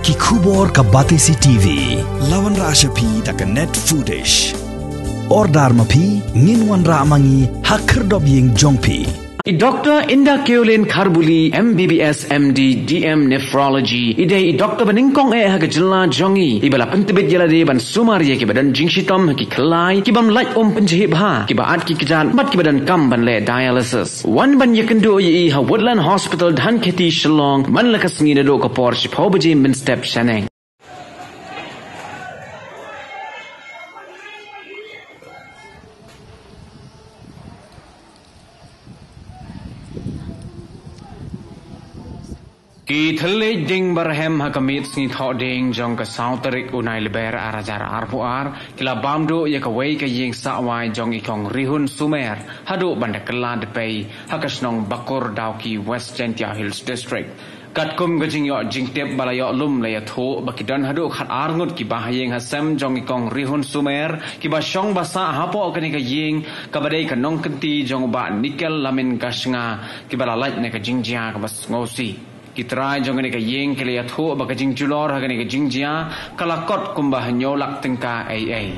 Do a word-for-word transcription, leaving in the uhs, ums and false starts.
Ki khubor ka Batesi TV. La wanrah sha phi da ka Net Foodish. Order ma phi, ngin wanrah ma ngi ha khyrdop ïing jong phi. I Doctor Inda Keolin Kharbuli, M B B S, M D, D M Nephrology, i dei i doctor ba nyngkong eh ha ka jylla jong ngi, iba la pyntbit ïa lade ban sumar ïa kiba don jingshitom ha ki khyllai, ki bym lait um pynjhieh bha, kiba at ki kjat bad kiba donkam ban leh dialysis. Wan ban ïakynduh ïa i ha Woodland Hospital, Dhankheti, Shillong, man la ka sngi naduh ka por shiphew baje mynstep shaneng. Ki thylliej dieng ba rhem ha ka miet sngi Thohdieng jong ka saw tarik u Naiwieng ar hajar arphew ar ki la bam duh ïa kawei ka ïing sahwai jong i Kong Rihun Sumer haduh ban da kylla dpei ha ka shnong Bakur Dawki, West Jaintia Hills District. Katkum ka jingïoh jingtip ba la ïoh lum la ïathuh ba ki don haduh khatar ngut ki bahaïing hasem jong i Kong Rihun Sumer kiba shong ba sah hapoh kane ka ïing kaba dei ka nongkynti jong u Bah Nikel Lamin Gashnga, kiba la lait na ka jingjia kaba sngewsih. Ki trai jong kane ka ïing ki la ïathuh ba ka jingjulor ha kane ka jingjia ka la kot kumba hynñiew lak tyngka ei ei.